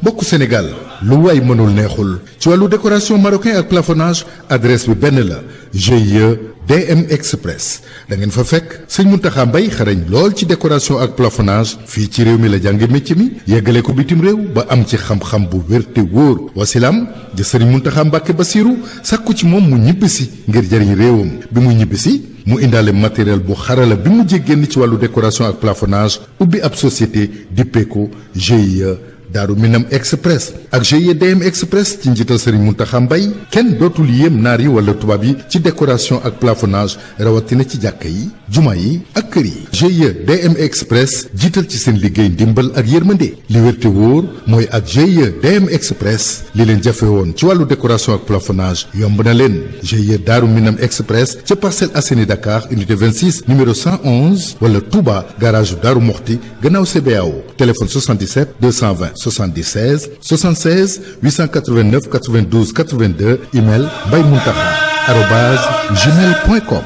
bokk Sénégal lu waay mënul neexul ci wàllu décoration marocain ak plafonnage adresse bi benn la GIE DM Express da ngeen fa fekk sëñ Mountakha Mbaye xarañ lool ci décoration ak plafonnage fii ci réew mi la jànge métier mi yeggale ko bitim réew ba am ci xam-xam bu wér te wóor wasilaam di sëriñ Mountakha Mbacké Bassirou sàkku ci moom mu ñibbisi ngir jëriñ réewam bi mu ñibbisi mu indaale matériel bu xarala bi mu génn ci wàllu décoration ak plafonnage ubbi ab société dippeeko GIE Daaru Minam Express ak GIE DM Express ci njiital Serigne Mountakha Mbaye kenn dootul yéem naar yi wala tubaab yi ci décoration ak plafonnage rawatina ci jàkka yi juma yi ak kër yi GIE DM Express jiital ci seen liggéey ndimbal ak yërmande li wér te wóor mooy ak GIE DM Express li leen jafe woon ci wàllu décoration ak plafonnage yomb na leen GIE Daaru Minam Express ca Parcelles Assainies Dakar unité 26 numéro 111 wala Touba garage Daaru Moxti gannaaw CBAO téléphone 77 220 76 76 889 92 82 email mbaymuntaxa@gmail.com.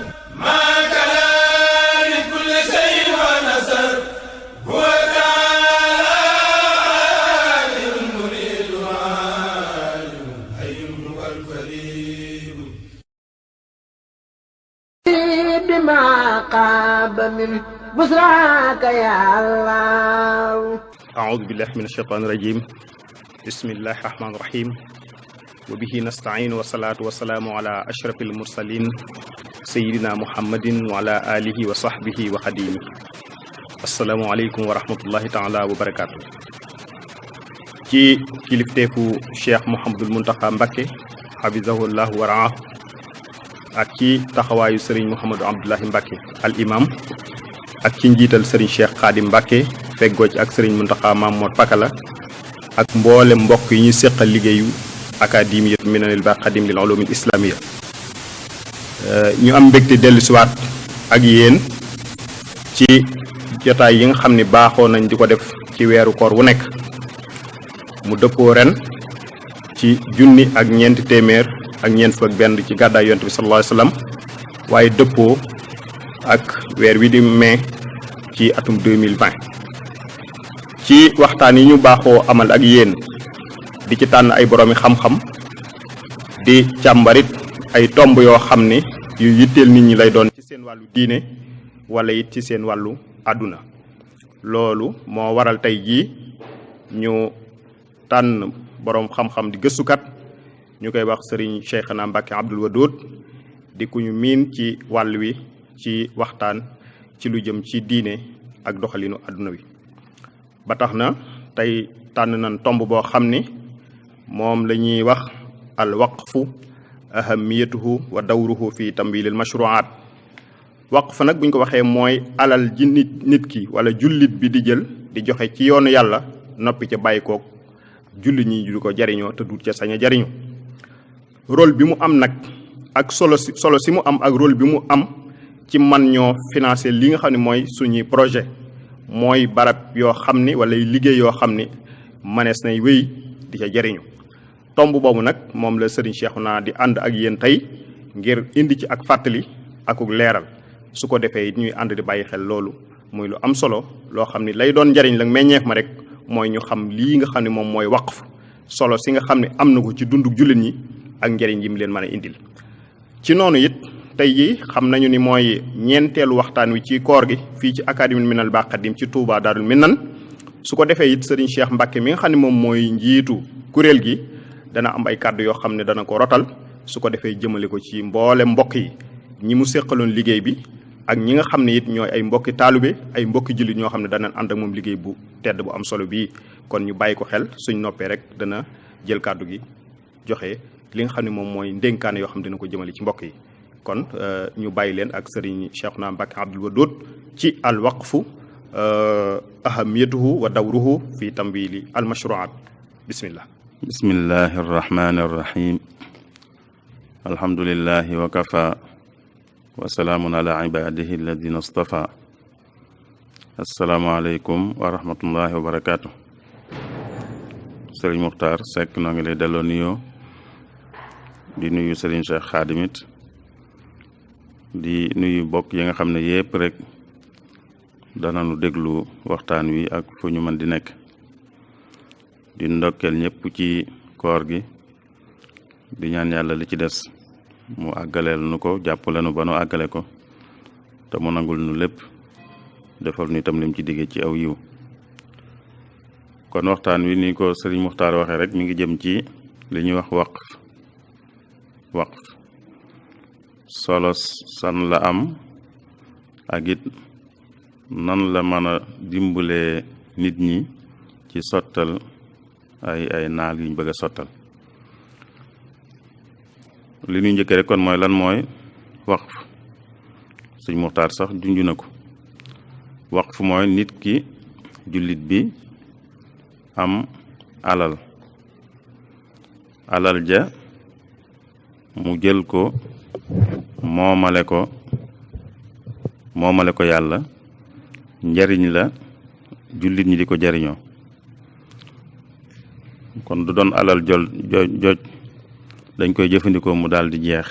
أعوذ بالله من الشيطان الرجيم بسم الله الرحمن الرحيم وبه نستعين والصلاة والسلام على أشرف المرسلين سيدنا محمد وعلى آله وصحبه وخديمه السلام عليكم ورحمة الله تعالى وبركاته ci kilifteefu Cheikh Mouhamadul Mountakha Mbacké hafizahullahu wa ra'ah ak ci taxawaayu Serigne Mouhamadou Abdoulahi Mbacké al imam ak ci njiital Serigne Cheikh Khadim Mbacké feggoo ci ak Serigne Mountakha Mamour Pakala ak mboole mbokk yi ñu seqal liggéeyu académiyatu minanil baax xadim lil ulumil islamiyya ñu am mbégte dellu siwaat ak yéen ci jotaay yi nga xam ne baaxoo nañ di ko def ci weeru koor wu nekk mu dëppoo ren ci 1,400 ak ñeent fukk ak benn ci gàddaay yonent bi sallallahu alayhi wasallam waaye dëppoo ak weer wi di mai ci atum 2020 ci waxtaan yi ñu baaxoo amal ak yéen di ci tànn ay boroomi xam-xam di càmbarit ay tomb yoo xam ne yu yitteel nit ñi lay doon ci seen wàllu diine wala it ci seen wàllu àdduna loolu moo waral tey jii ñu tànn boroom xam-xam di gëstukat ñu koy wax Serigne Cheikhna Mbacké Abdoul Wadoud di ku ñu miin ci wàll wi ci waxtaan ci lu jëm ci diine ak doxalinu àdduna wi ba tax na tey tànn nañ tomb boo xam ni moom la ñuy wax al waqfu ahamiyatuhu wa dawruhu fi tamwilil mashru'at waqf nag bu ñu ko waxee mooy alal ji nit ki wala jullit bi di jël di joxe ci yoonu yàlla noppi ca bàyyi koog jullit ñi du ko jariñoo te duut ca sañ a jariñu rôle bi mu am nag ak solo si mu am ak rôle bi mu am ci man ñoo financer li nga xam ne mooy suñuy projet mooy barab yoo xam ni wala liggéey yoo xam ni manees nay wéy di ca jariñu tomb boobu nag moom la Serigne Cheikhouna di ànd ak yéen tey ngir indi ci ak fàttali akuk leeral su ko defee it ñuy ànd di bàyyi xel loolu muy lu am solo loo xam ni lay doon njariñ la meññeef ma rek mooy ñu xam lii nga xam ne moom mooy waqf solo si nga xam ne am na ko ci dunduk jullit ñi ak njariñ yi mu leen mën a indil ci noonu it tey jii xam nañu ni mooy ñeenteelu waxtaan wi ci koor gi fii ci académie minal baax xadim ci Touba Daarul Minan su ko defee it Serigne Cheikh Mbacké mi nga xam ne moom mooy njiitu kuréel gi dana am ay kàddu yoo xam ne dana ko rotal su ko defee jëmale ko ci mboole mbokk yi ñi mu séqaloon liggéey bi ak ñi nga xam ne it ñooy ay mbokki taalube ay mbokki jullit ñoo xam ne danañ ànd ak moom liggéey bu tedd bu am solo bii kon ñu bàyyi ko xel suñ noppee rek dana jël kàddu gi joxe li nga xam ne moom mooy ndénkaane yoo xam ne dina ko jëmale ci mbokk yi kon ñu bàyyi leen ak Serigne Cheikhna Mbacké Abdoul Wadoud ci al waqfu ahamiyatuhu wa dawruhu fi tamwili al mashru'at bismillah bismillahi arrahmani arrahim alhamdulillahi wa kafa wa salaamun ala ibadihi alladina astafa assalaamu aleykum wa rahmatullahi wa barakatuh Serigne Muxtaar Seck noo ngi lay delloo nuyoo di nuyu Serigne Cheikh Khadim it di nuyu bokk yi nga xam ne yépp rek danañu déglu waxtaan wi ak fu ñu mën di nekk di ndokkeel ñëpp ci koor gi di ñaan yàlla li ci des mu àggaleel nu ko jàppale nu ba nu àggale ko te mu nangul nu lépp defal nu itam lim ci digge ci aw yiw kon waxtaan wi ni ko sëriñ Muxtaar waxee rek mi ngi jëm ci li ñuy wax waqf solo san la am ak it nan la mën a dimbalee nit ñi ci sottal ay naal yuñ bëgg a sottal li ñuy njëkkee rek kon mooy lan mooy waqf sëñ Muxtaar sax junj na ko waqf mooy nit ki jullit bi am alal ja mu jël ko moomale ko yàlla njariñ la jullit ñi di ko jariñoo kon du doon alal jooj dañ koy jëfandikoo mu daal di jeex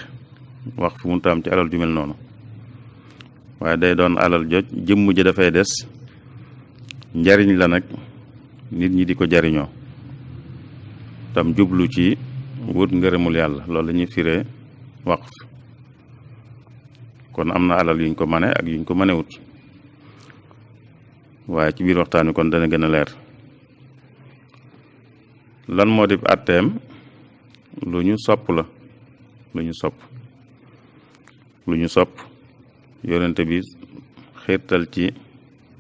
wax fu mu taam ci alal ju mel noonu waaye day doon alal joj jëmm ji dafay des njariñ la nag nit ñi di ko jariñoo tam jublu ci wut ngërëmul yàlla loolu la ñuy firee waqf kon am na alal yuñ ko mane ak yuñ ko manewut waaye ci biir waxtaan wi kon dana gën a leer lan moo di àtteem lu ñu sopp la lu ñu sopp yonente bi xiirtal ci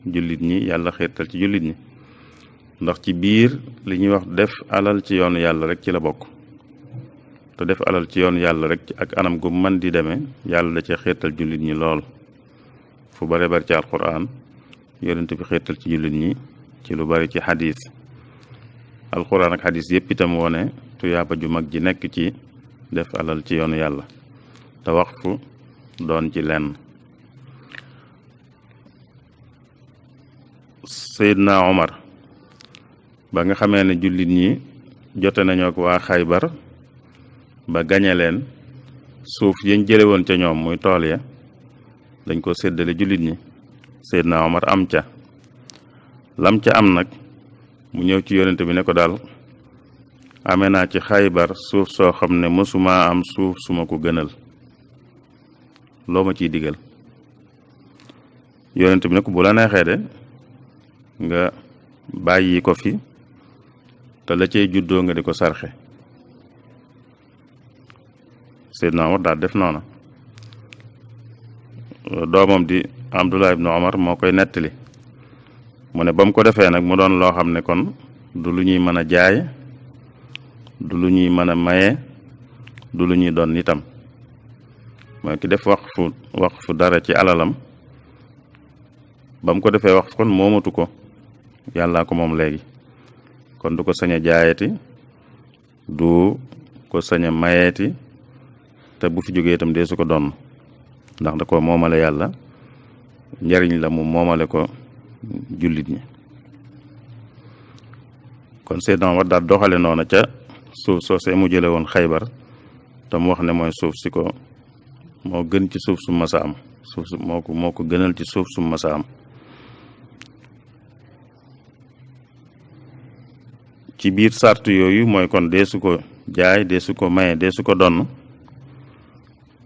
jullit ñi yàlla xiirtal ci jullit ñi ndax ci biir li ñuy wax def alal ci yoonu yàlla rek ci la bokk te def alal ci yoonu yàlla rek ak anam gu mën di demee yàlla da cee xiirtal jullit ñi lool fu bare bari ci alquran yonente bi xiirtal ci jullit ñi ci lu bari ci xadis alquran ak xadis yépp itam wone tuyaaba ju mag ji nekk ci def alal ci yoonu yàlla te waqfu doon ci lenn Seydina Omar ba nga xamee ne jullit ñi jote nañoo ak waa Xaybar ba gañe leen suuf yañ jële woon ca ñoom muy tool ya dañ ko séddale jullit ñi Seydina Omar am ca lam ca am nag mu ñëw ci yonente bi ne ko daal amee naa ci Xaybar suuf soo xam ne mësuma am suuf suma ko gënal loo ma ciy digal yonente bi ne ko bu la neexee de nga bàyyi ko fi te la cay juddoo nga di ko sarxe Seydina Omar daal def noona doomam di Abdullah ibnu Omar moo koy nettali mu ne ba mu ko defee nag mu doon loo xam ne kon du lu ñuy mën a jaay du lu ñuy mën a maye du lu ñuy doon itam mooy ki def waqfu dara ci alalam ba mu ko defee waqf kon moomatu ko yàllaa ko moom léegi kon du ko sañ a jaayati du ko sañ a mayeeti te bu fi jógee itam dee su ko doon ndax da ko moomale yàlla njariñ la mu moomale ko jullit ñi kon Seydina Omar daal doxale noona ca suuf soosee mu jële woon Xaybar te mu wax ne mooy suuf si ko moo gën ci suuf su masa am suuf su moo ko gënal ci suuf su masa am ci biir sartu yooyu mooy kon deesu ko jaay deesu ko maye deesu ko donn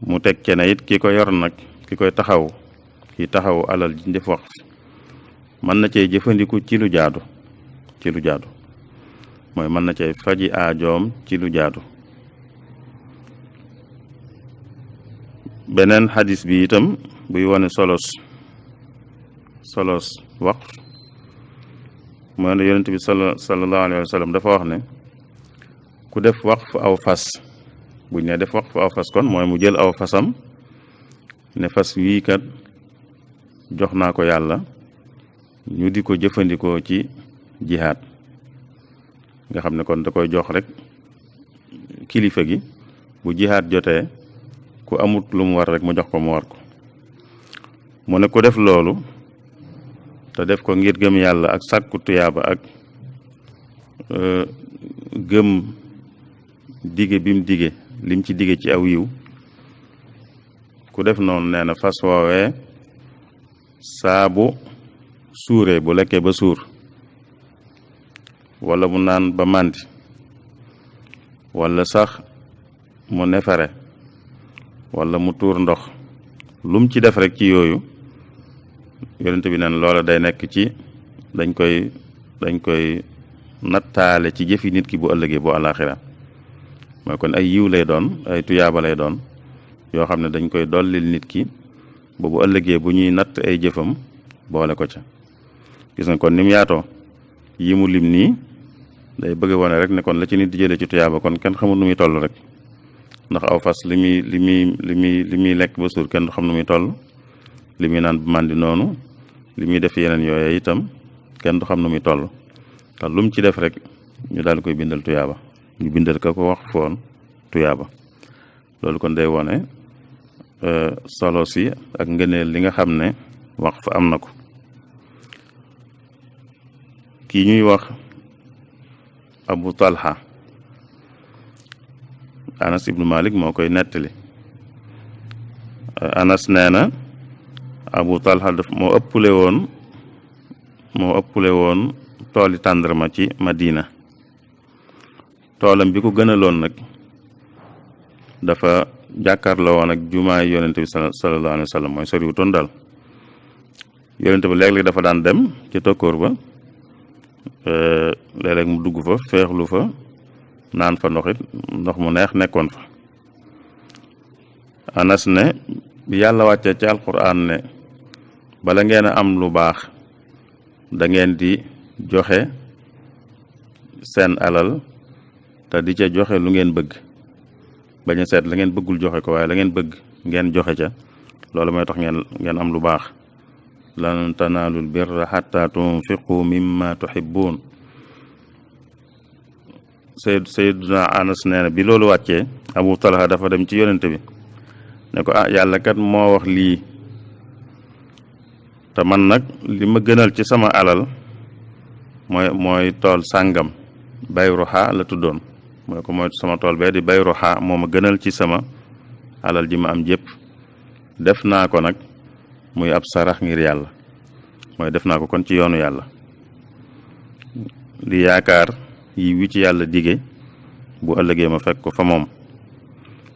mu teg ce ne it ki ko yor nag ki koy taxaw ki taxaw alal ji def waqf mën na cee jëfandiku ci lu jaadu mooy mën na cee faji aajoom ci lu jaadu beneen xadis bi itam buy wane solos waqf mooy ne yonent bi sallallahu alayhi wa sallam dafa wax ne ku def waqf aw fas buñ ne def waqf aw fas kon mooy mu jël aw fasam ne fas wii kat jox naa ko yàlla ñu di ko jëfandikoo ci jihaad nga xam ne kon da koy jox rek kilifa gi bu jihaad jotee ku amut lu mu war rek mu jox ko mu war ko mu ne ku def loolu te def ko ngir gëm yàlla ak sàkku tuyaaba ak gëm dige bi mu dige lim ci dige ci aw yiw ku def noonu nee na fas woowee saa bu suuree bu lekkee ba suur wala mu naan ba màndi wala sax mu nefare wala mu tuur ndox lum ci def rek ci yooyu yonent bi neen loola day nekk ci dañ koy nattaale ci jëfi nit ki bu ëllëgee bu àllaaxira mooy kon ay yiw lay doon ay tuyaaba lay doon yoo xam ne dañ koy dollil nit ki ba bu ëllëgee bu ñuy natt ay jëfam boole ko ca gis nga kon ni mu yaatoo yi mu lim nii day bëgg wone rek ne kon la ci nit di jëlee ci tuyaaba kon kenn xamul nu muy toll rek ndax aw fas li muy lekk ba suur kenn du xam nu muy toll li muy naan bu màndi noonu li muy def yeneen yooye itam kenn du xam nu muy toll te lu mu ci def rek ñu daal koy bindal tuyaaba ñu bindal ka ko wax foon tuyaaba loolu kon day wone solo si ak ngëneel li nga xam ne wax fa am na ko kii ñuy wax Abu Talha Anas ibnu Malik moo koy nettali Anas nee na Abu Talha moo ëppule woon tooli tàndarma ci Madina toolam bi ko gënaloon nag dafa jàkkaarloo woon ak jumaay yonente bi sallallahu alayhi wa sallam mooy soriwutoon daal yonente bi léeg-léeg dafa daan dem ci tokkoor ba léeg-léeg mu dugg fa feexlu fa naan fa ndox mu neex nekkoon fa Anas ne bi yàlla wàccee ci alquran ne bala ngeen a am lu baax da ngeen di joxe seen alal te di ca joxe lu ngeen bëgg bañ a seet la ngeen bëggul joxe ko waaye la ngeen bëgg ngeen joxe ca loolu mooy tax ngeen am lu baax lan tanaalul birra xatta tunfiqu mimma tuhibbun Sayyiduna Anas nee na bi loolu wàccee Abu Talha dafa dem ci yonente bi ne ko yàlla kat moo wax lii te man nag li ma gënal ci sama alal mooy tool sàngam Bayruha la tuddoon mooy sama tool bee di Bayruha moo ma gënal ci sama alal ji ma am jépp def naa ko nag muy ab sarax ngir yàlla mooy def naa ko kon ci yoonu yàlla di yaakaar yi wi ci yàlla dige bu ëllëgee ma fekk ko fa moom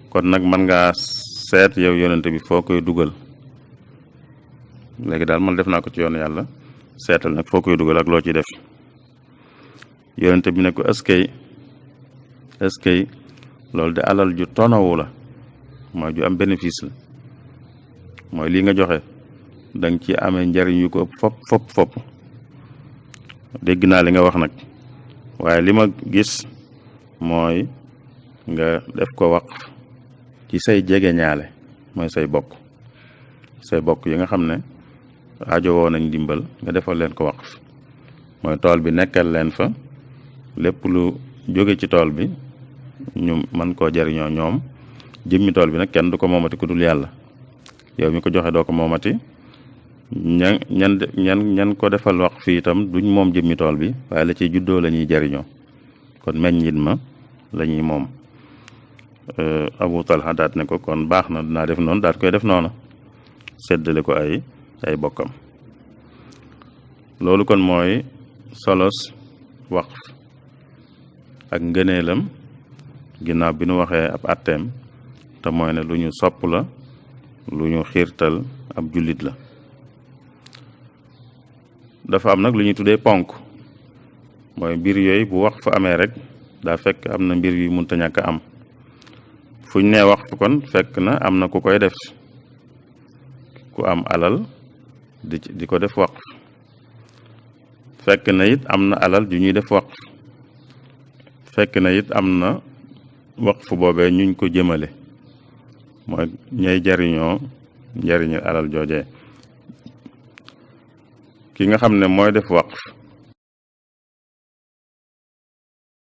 kon nag man ngaa seet yow yonente bi foo koy dugal léegi daal man def naa ko ci yoonu yàlla seetal nag foo koy dugal ak loo ci def yonente bi ne ko eskay loolu de alal ju tonawu la mooy ju am bénéfice la mooy lii nga joxe danga ci amee njariñ yu ko ëpp fopp dégg naa li nga wax nag waaye li ma gis mooy nga def ko waqf ci say jege ñaale mooy say bokk yi nga xam ne aajo woo nañ dimbal nga defal leen ko waqf mooy tool bi nekkal leen fa lépp lu jóge ci tool bi ñu mën koo jariñoo ñoom jëmmi tool bi nag kenn du ko moomati ku dul yàlla yow mi ko joxe doo ko moomati ñan ko defal waqf fii itam duñ moom jëmmi tool bi waaye la ciy juddoo la ñuy jariñoo kon meññit ma la ñuy moom Abu Talha daat ne ko kon baax na dinaa def noonu daat koy def noonu seddale ko ay bokkam loolu kon mooy solos waqf ak ngëneelam ginnaaw bi nu waxee ab atteem te mooy ne lu ñu sopp la lu ñu xiirtal ab jullit la dafa am nag lu ñuy tuddee ponk mooy mbir yooyu bu waqf amee rek daa fekk am na mbir yu mënta ñàkk am fuñ nee waqf kon fekk na am na ku koy def ku am alal di ko def waqf fekk na it am na alal ju ñuy def waqf fekk na it am na waqf boobee ñuñ ko jëmale mooy ñay jariñoo njariñu alal joojee ki nga xam ne mooy def waqf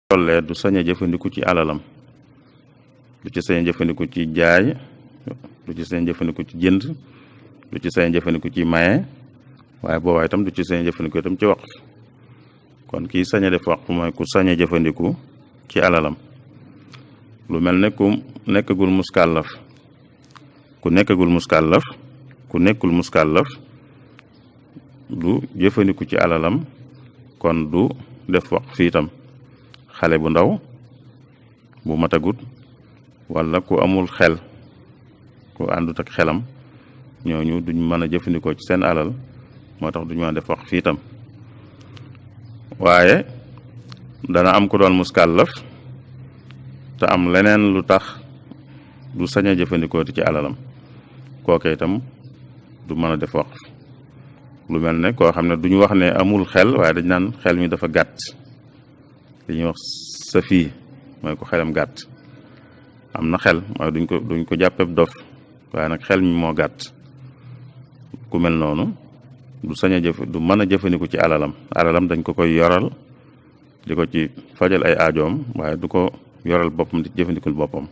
tollee du sañ a jëfandiku ci alalam du ci sañ a jëfandiku ci jaay du ci sañ a jëfandiku ci jënd du ci sañ a jëfandiku ci maye waaye boobaa itam du ci sañ a jëfandiku itam ci waqf kon kii sañ a def waqf mooy ku sañ a jëfandiku ci alalam lu mel ne ku nekkagul muskàllaf ku nekkul muskàllaf du jëfandiku ci alalam kon du def waqf itam xale bu ndaw bu matagut wala ku amul xel ku àndut ak xelam ñooñu duñ mën a jëfandikoo ci seen alal moo tax duñ mën a def waqf itam waaye dana am ku doon muskàllaf te am leneen lu tax du sañ a jëfandikoo ci alalam kooke itam du mën a def waqf lu mel ne koo xam ne duñu wax ne amul xel waaye dañ naan xel mi dafa gàtt li ñuy wax sa fii mooy ko xelam gàtt am na xel mooy duñ ko jàppeb dof waaye nag xel mi moo gàtt ku mel noonu du sañ a du mën a jëfandiku ci alalam dañ ko koy yoral di ko ci fajal ay aajoom waaye du ko yoral boppam di jëfandikul boppam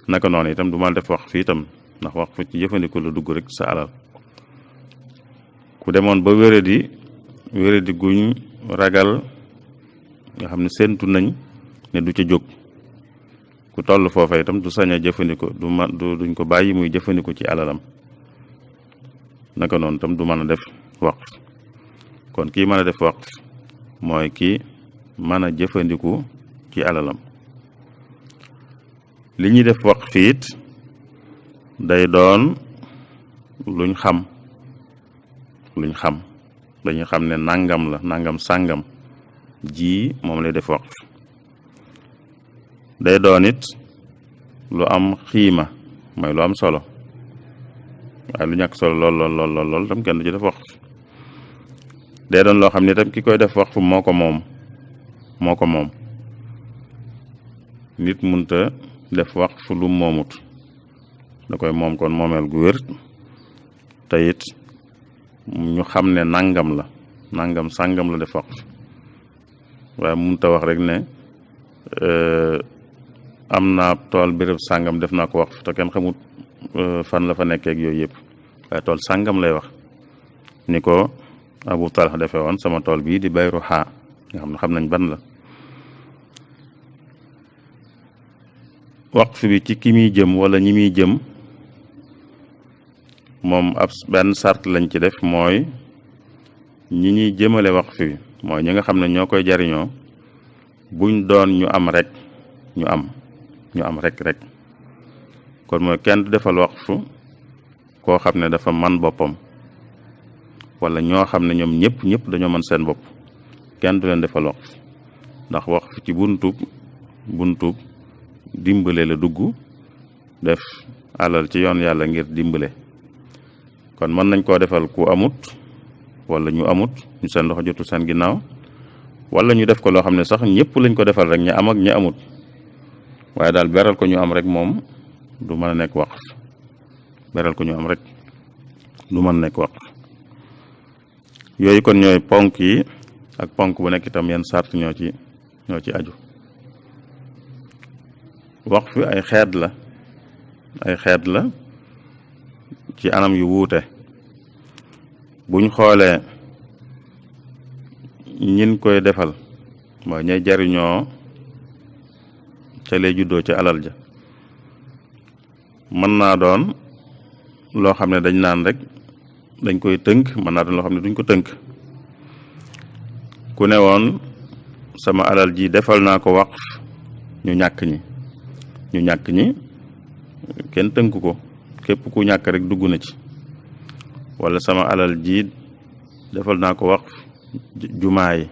naka noonu itam du mën a def waqf itam ndax waqf ci jëfandiku la dugg rek sa alal ku demoon ba wéradi guñ ragal nga xam ne séentu nañ ne du ca jóg ku toll foofa itam du sañ a jëfandiku duñ ko bàyyi muy jëfandiku ci alalam naka noonu itam du mën a def waqf kon kii mën a def waqf mooy kii mën a jëfandiku ci alalam li ñuy def waqf it day doon luñ xam dañuy xam ne nangam la nangam sàngam ji moom lay def waqf day doon it lu am xiima mooy lu am solo waaye lu ñàkk solo lool tam kenn du ci def waqf day doon loo xam ne tam ki koy def waqf moo ko moom nit munta def waqf lu moomut da koy moom kon moomeel gu wér te it ñu xam ne nangam sàngam la def waqf waaye munta wax rek ne am naa tool béréb sàngam def naa ko waqf te kenn xamut fan la fa nekkeeg yooyu yëpp waaye tool sàngam lay wax ni ko Abu Talha defee woon sama tool bii di Bayruha nga xam ne xam nañ ban la waqf bi ci ki muy jëm wala ñi muy jëm moom ab benn sart lañ ci def mooy ñi ñuy jëmale waqf bi mooy ñi nga xam ne ñoo koy jariñoo buñ doon ñu am rek ñu am rek kon mooy kenn du defal waqf koo xam ne dafa man boppam wala ñoo xam ne ñoom ñëpp dañoo mën seen bopp kenn du leen defal waqf ndax waqf ci buntub dimbale la dugg def alal ci yoon yàlla ngir dimbale kon mën nañ koo defal ku amut wala ñu amut ñu seen loxo jotu seen ginnaaw wala ñu def ko loo xam ne sax ñëpp lañ ko defal rek ña am ak ña amut waaye daal beral ko ñu am rek moom du mën a nekk waqf beral ko ñu am rek du mën a nekk waqf yooyu kon ñooy ponk yi ak ponk bu nekk itam yenn sart ñoo ci aju waqf ay xeet la ci anam yu wuute buñ xoolee ñin koy defal mooy ñay jariñoo ca lay juddoo ci alal ja mën naa doon loo xam ne dañ naan rek dañ koy tënk mën naa doon loo xam ne duñ ko tënk ku ne woon sama alal ji defal naa ko waqf ñu ñàkk ñi kenn tënk ko képp ku ñàkk rek dugg na ci wala sama alal ji defal naa ko waqf jumaa yi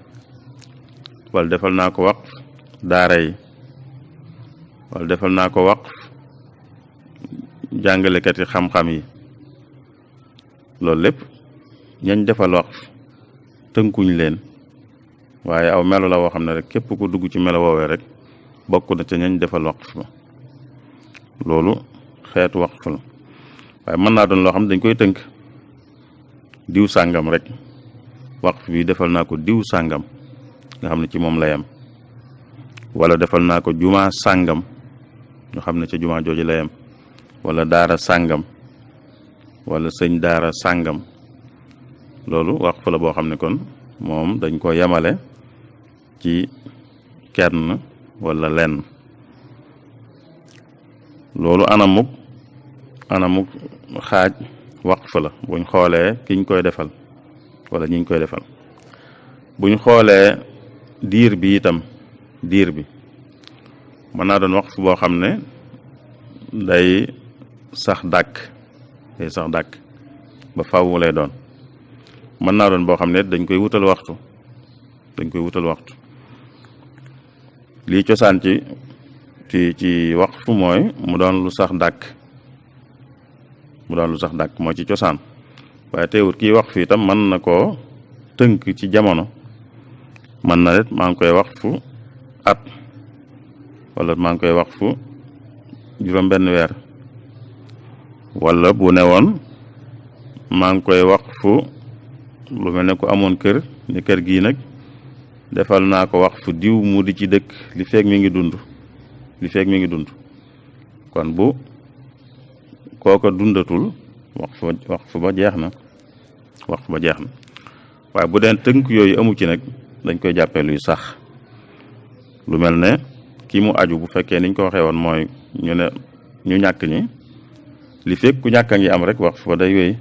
wala defal naa ko waqf daara yi wala defal naa ko waqf jàngalekat yi xam-xam yi loolu lépp ñañ defal waqf tënkuñ leen waaye aw melo la woo xam ne rek képp ku dugg ci melo woowee rek bokk na ca ñañ defal waqf ba loolu xeetu waqf la waaye mën naa doon loo xam ne dañ koy tënk diw sàngam rek waqf bi defal naa ko diw sàngam nga xam ne ci moom la yem wala defal naa ko jumaa sàngam ñu xam ne ca jumaa jooju la yem wala daara sàngam wala sëñ daara sàngam loolu waqf la boo xam ne kon moom dañ ko yemale ci kenn wala lenn loolu anamuk xaaj waqf la buñ xoolee kiñ koy defal wala ñiñ koy defal buñ xoolee diir bi itam diir bi mën naa doon waqf boo xam ne day sax dàkk ba faaw lay doon mën naa doon boo xam ne dañ koy wutal waxtu lii cosaan ci waqf mooy mu doon lu sax dàkk moo ci cosaan waaye teewut kii waqf itam mën na koo tënk ci jamono mën na it maa ngi koy waqfu at wala maa ngi koy waqfu juróom-benn weer wala bu ne woon maa ngi koy waqfu lu mel ne ku amoon kër ni kër gii nag defal naa ko waqfu diw mu di ci dëkk li feeg mi ngi dund kon bu kooko dundatul waqfu ba jeex na waaye bu deen tënk yooyu amu ci nag dañ koy jàppee luy sax lu mel ne kii mu aju bu fekkee niñ ko waxee woon mooy ñu ñàkk ñi li fekk ku ñàkk a ngi am rek waqf ba day wéy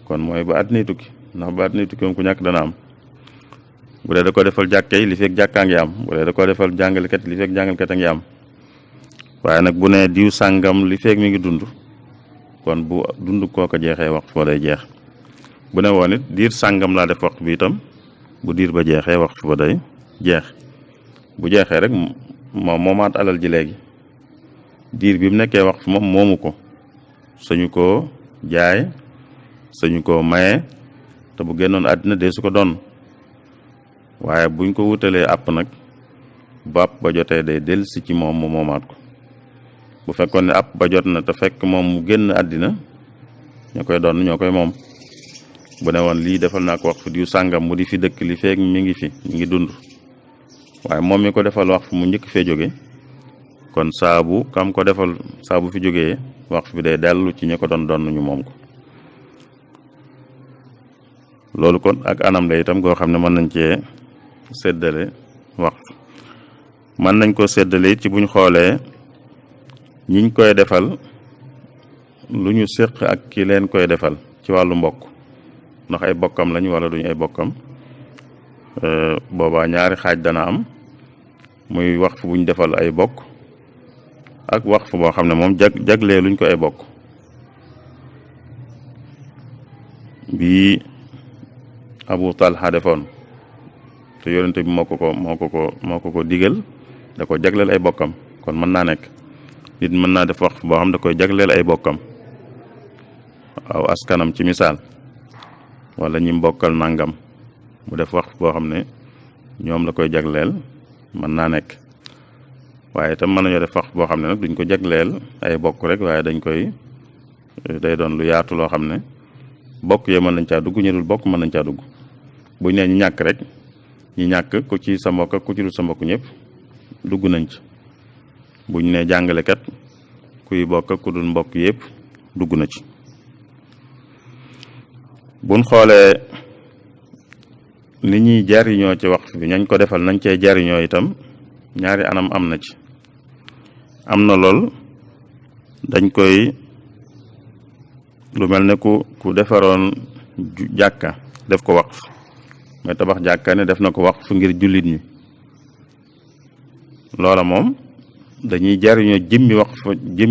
kon mooy ba àddina tukki ndax ba àddina tukki moom ku ñàkk dana am bu dee da ko defal jàkke yi li fekk jàkkaa ngi am bu dee da ko defal jàngalekat li fekk jàngalekat a ngi am waaye nag bu ne diw sàngam li fekk mi ngi dund kon bu dund kooko jeexee waqf ba day jeex bu ne woon it diir sàngam laa def waqf bi itam bu diir ba jeexee waqf ba day jeex bu jeexee rek moom moomaat alal ji léegi diir bi mu nekkee waqf moom moomu ko sañu koo jaay sañu koo maye te bu génnoon àddina dee su ko doon waaye buñ ko wutalee àpp nag bu àpp ba jotee day dellusi ci moom mu moomaat ko bu fekkoon ne àpp ba jot na te fekk moom mu génn àddina ñoo koy doon ñoo koy moom bu ne woon lii defal naa ko waqf diw sàngam mu di fi dëkk li feeg mi ngi dund waaye moom mi ko defal waqf mu njëkk fee jóge kon saabu kam ko defal saabu fi jógee waqf bi day dellu ci ñi ko doon ñu moom ko loolu kon ak anam la itam goo xam ne mën nañ cee séddale waqf mën nañ ko séddale it ci buñ xoolee ñiñ koy defal lu ñu séq ak ki leen koy defal ci wàllu mbokk ndax ay bokkam lañ wala duñ ay bokkam boobaa ñaari xaaj dana am muy waqf buñ defal ay bokk ak waqf boo xam ne moom jaglee luñ ko ay bokk bii Abu Talha defoon te yonente bi moo ko ko digal da ko jagleel ay bokkam kon mën naa nekk nit mën naa def waqf boo xam da koy jagleel ay bokkam aw askanam ci misaal wala ñi mbokkal nangam mu def waqf boo xam ne ñoom la koy jagleel mën naa nekk waaye itam mën nañoo def waqf boo xam ne nag duñ ko jagleel ay bokk rek waaye day doon lu yaatu loo xam ne bokk yee mën nañ caa dugg ñu dul bokk mën nañ caa dugg buñ nee ñi ñàkk rek ñi ñàkk ku ci sa mbokk ak ku ci dul sa mbokk ñëpp dugg nañ ci buñ nee jàngalekat kuy bokk ak ku dul mbokk yëpp dugg na ci buñ xoolee ni ñuy jariñoo ci waqf bi ñañ ko defal nañ cee jariñoo itam ñaari anam am na ci am na lool dañ koy lu mel ne ku defaroon jàkka def ko waqf mais tabax jàkka ne def na ko waqf ngir jullit ñi loola moom dañuy jariñoo jëmmi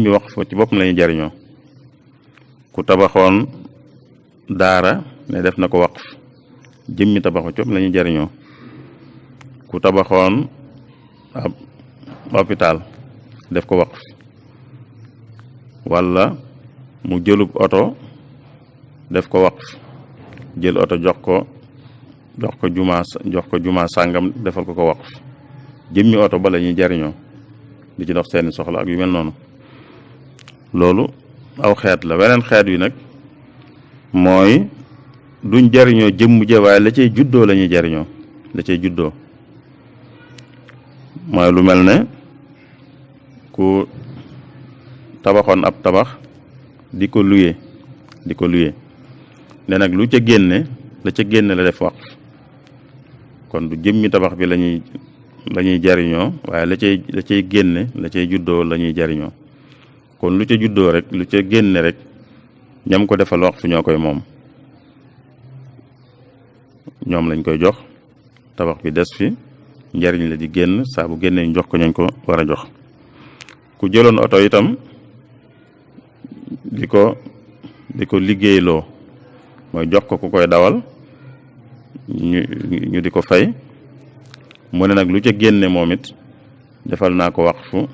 waqf ci boppam la ñuy jariñoo ku tabaxoon daara ne def na ko waqf jëmmi tabaxu ci bopp la ñuy jariñoo ku tabaxoon ab hôpital def ko waqf wala mu jëlub oto def ko waqf jël oto jox ko juma sàngam defal ko waqf jëmmi oto ba la ñuy jariñoo di ci dox seeni soxla ak yu mel noonu loolu aw xeet la weneen xeet wi nag mooy duñ jariñoo jëmm ja waaye la cay juddoo la ñuy jariñoo la cay juddoo mooy lu mel ne ku tabaxoon ab tabax di ko luye ne nag lu ca génne la def waqf kon du jëmmi tabax bi la ñuy jariñoo waaye la cay génne la cay juddoo la ñuy jariñoo kon lu ca juddoo rek lu ca génne rek ñam ko defal waqf ñoo koy moom ñoom lañ koy jox tabax bi des fi njariñ la di génn saa bu génnee ñu jox ko ñañ ko war a jox. ku jëloon oto itam di ko liggéeyloo mooy jox ko ku koy dawal ñu di ko fay mu ne nag lu ca génne moom it defal naa ko waqfu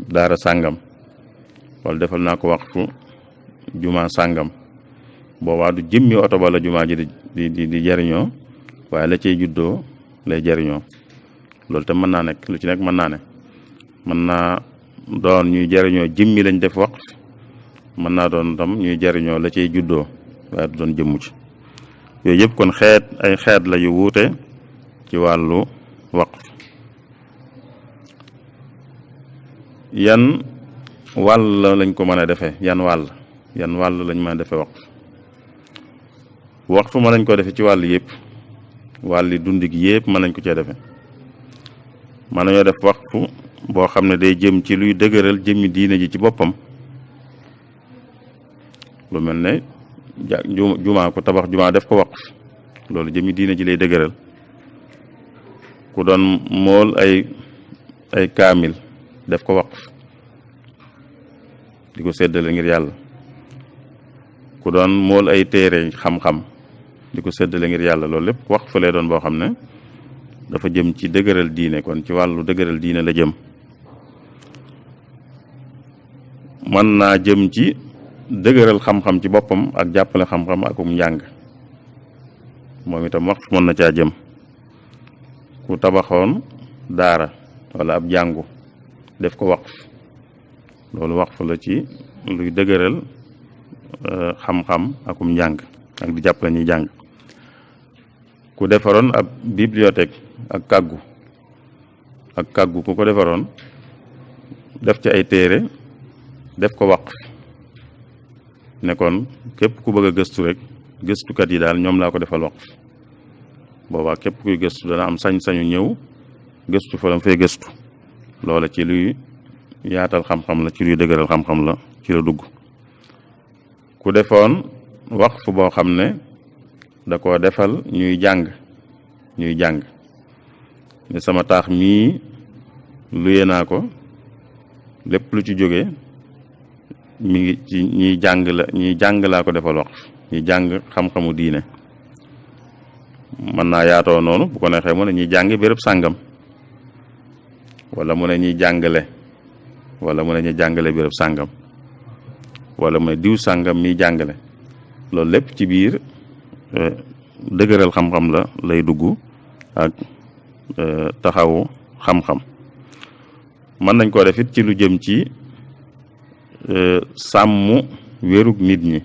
daara sàngam wala defal naa ko waqfu juma sàngam boobaa du jëmmi oto ba la juma ji di jariñoo waaye la cay juddoo lay jariñoo loolu tam mën naa nekk lu ci nekk mën naa ne mën naa doon ñuy jariñoo jëmmi lañ def waqf mën naa doon tam ñuy jariñoo la cay juddoo waaye du doon jëmmu ci yooyu yëpp kon ay xeet la yu wuute ci wàllu waqf. yan wàll lañ ko mën a defee yan wàll lañ mën a defee waqf mën nañ ko defee ci wàll yëpp wàlli dundi gi yëpp mën nañ ko cee defee mën nañoo def waqf boo xam ne day jëm ci luy dëgëral jëmmi diine ji ci boppam lu mel ne jumaa ku tabax jumaa def ko waqf loolu jëmmi diine ji lay dëgëral ku doon mool ay kaamil def ko waqf di ko séddale ngir yàlla ku doon mool ay téere xam-xam di ko séddale ngir yàlla loolu lépp waqf lay doon boo xam ne dafa jëm ci dëgëral diine kon ci wàllu dëgëral diine la jëm mën naa jëm ci dëgëral xam-xam ci boppam ak jàppale xam-xam akum njàng moom itam waqf mën na caa jëm ku tabaxoon daara wala ab jàngu def ko waqf loolu waqf la ci luy dëgëral xam-xam akum njàng ak di jàppale ñuy jàng ku defaroon ab bibliothèque ak kàggu ku ko defaroon def ci ay téere def ko waqf ne kon képp ku bëgg a gëstu rek gëstukat yi daal ñoom laa ko defal waqf boobaa képp kuy gëstu dana am sañ-sañu ñëw gëstu fa la fay gëstu loola ci luy yaatal xam-xam la ci luy dëgëral xam-xam la ci la dugg ku defoon waqf boo xam ne da koo defal ñuy jàng ne sama taax mii luye naa ko lépp lu ci jóge mi ngi ci ñiy jàng laa ko defal waqf ñuy jàng xam-xamu diine mën naa yaatoo noonu bu ko neexee mu ne ñuy jàngi béréb sàngam wala mu ne ñuy jàngale wala mu ne ñuy jàngale béréb sàngam wala mu ne diw sàngam miy jàngale loolu lépp ci biir dëgëral xam-xam la lay dugg ak taxawu xam-xam mën nañ koo def it ci lu jëm ci sàmm wérug nit ñi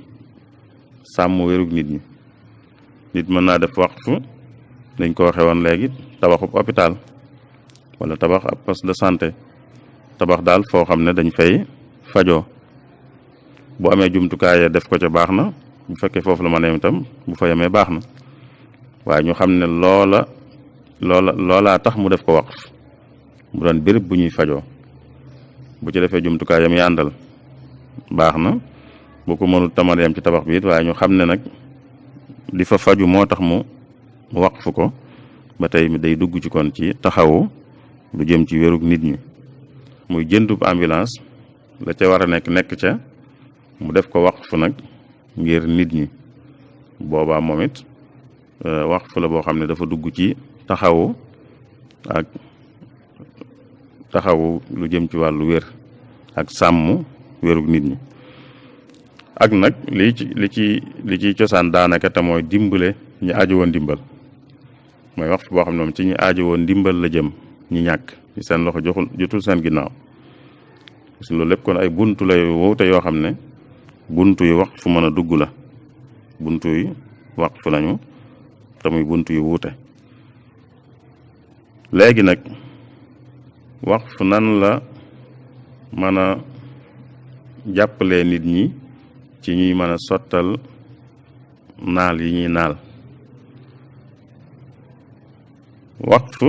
nit mën naa def waqf dañ ko waxe woon léegi tabaxub hôpital wala tabax ab poste de santé tabax daal foo xam ne dañ fay fajoo bu amee jumtukaay def ko ca baax na bu fekkee foofu la ma ne itam bu fa yemee baax na waaye ñu xam ne loolaa tax mu def ko waqf mu doon béréb bu ñuy fajoo bu ci defee jumtukaay yam yàndal baax na bu ko mënul tamal yam ci tabax bi it waaye ñu xam ne nag di fa faju moo tax mu waqf ko ba tey day dugg ci kon ci taxawu lu jëm ci wérug nit ñi muy jëndub ambulance la ca war a nekk ca mu def ko waqf nag ngir nit ñi boobaa moom it waqf la boo xam ne dafa dugg ci taxawu ak taxawu lu jëm ci wàllu wér ak sàmm wérug nit ñi ak nag li ci cosaan daanaka te mooy dimbale ñi aajo woon dimbal mooy waqf boo xam ne moom ci ñi aajo woon dimbal la jëm ñi ñàkk ci seen loxo jotul seen ginnaaw parce que loolu lépp kon ay buntu lay wowte yoo xam ne buntu yu waqf fu mën a dugg la buntu yi waqf lañu te muy buntu yu wuute léegi nag waqf nan la mën a jàppalee nit ñi ci ñuy mën a sottal naal yi ñuy naal waqf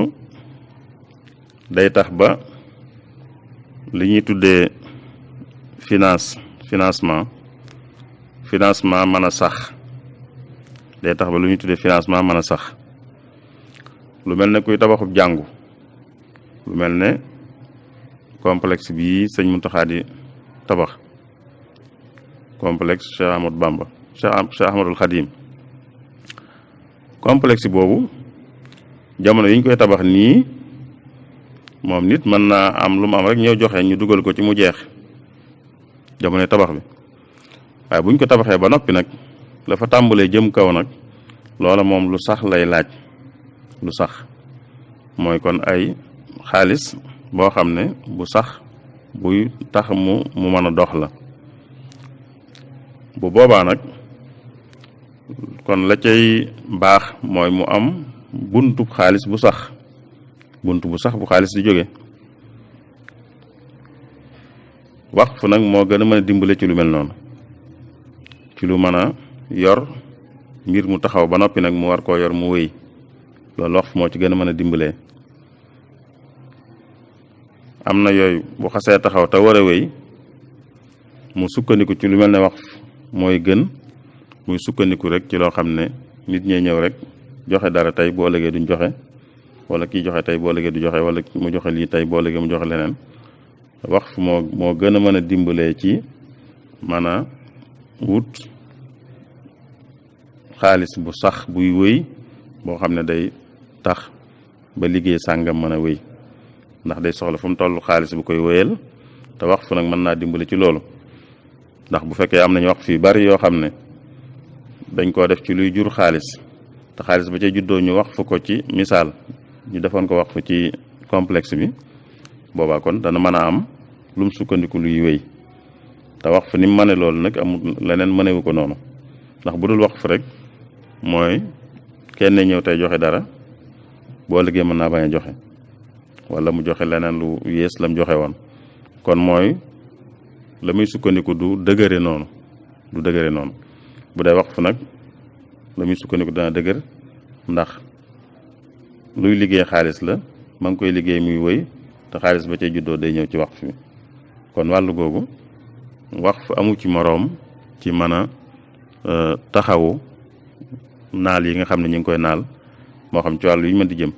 day tax ba li ñuy tuddee financement mën a sax day tax ba lu ñuy tuddee financement mën a sax lu mel ne kuy tabaxub jàngu lu mel ne complexe bii sëñ Muntaxa di tabax complexe Cheikh Ahmadou Bamba Cheikh Ahmadul Xadim complexe boobu jamono yi ñu koy tabax nii moom nit mën naa am lu mu am rek ñëw joxe ñu dugal ko ci mu jeex jamonoy tabax bi waaye buñ ko tabaxee ba noppi nag la fa tàmbalee jëm kaw nag loola moom lu sax lay laaj lu sax mooy kon ay xaalis boo xam ne bu sax buy tax mu mën a dox la bu boobaa nag kon la cay baax mooy mu am buntu xaalis bu sax bu xaalis di jóge waqf nag moo gën a mën a dimbale ci lu mel noonu ci lu mën a yor mbir mu taxaw ba noppi nag mu war koo yor mu wéy loolu waqf moo ci gën a mën a dimbalee am na yooyu bu xasee taxaw te war a wéy mu sukkandiku ci lu mel ne waqf mooy gën muy sukkandiku rek ci loo xam ne nit ñee ñëw rek joxe dara tey boo ëllëgee duñ joxe wala kii joxe tey boo ëllëgee du joxe wala mu joxe lii tey boo ëllëgee mu joxe leneen waqf moo gën a mën a dimbalee ci mën a wut xaalis bu sax buy wéy boo xam ne day tax ba liggéey sàngam mën a wéy ndax day soxla fu mu toll xaalis bu koy wéyal te waqf nag mën naa dimbale ci loolu ndax bu fekkee am nañu waqf yu bari yoo xam ne dañ koo def ci luy jur xaalis te xaalis ba ca juddoo ñu waqf ko ci misaal ñu defoon ko waqf ci complexe bi boobaa kon dana mën a am lu mu sukkandiku luy wéy te waqf ni mu mëne loolu nag amul leneen mënewu ko noonu ndax bu dul waqf rek mooy kenn ñëw tey joxe dara boo liggéey mën naa bañ a joxe wala mu joxe leneen lu yées lam joxe woon kon mooy la muy sukkandiku du dëgëre noonu bu dee waqf nag la muy sukkandiku dana dëgër ndax luy liggéey xaalis la ma ngi koy liggéey muy wëy te xaalis ba cay juddoo day ñëw ci waqf bi kon wàllu googu waqf amu ci moroom ci mën a taxawu naal yi nga xam ne ñu ngi koy naal moo xam ci wàllu yi mën di jëm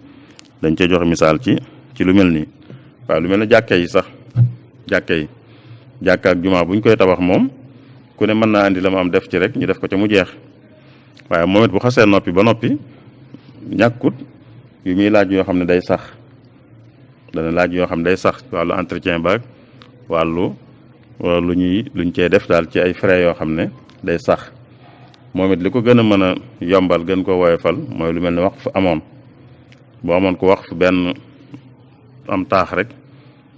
dañ cey joxe misaal ci lu mel nii waaw lu mel ne jàkke yi sax jàkka ak jumaa buñ koy tabax moom ku ne mën naa andi la mu am def ci rek ñu def ko ca mu jeex waaye moom it bu xasee noppi ba noppi ñàkkut yu muy laaj yoo xam ne day sax dana laaj yoo xam ne day sax wàllu entretien ba wàllu luñ cee def daal ci ay frais yoo xam ne day sax moom it li ko gën a mën a yombal gën koo woyofal mooy lu mel ne waqf amoon boo amoon ko waqf benn am taax rek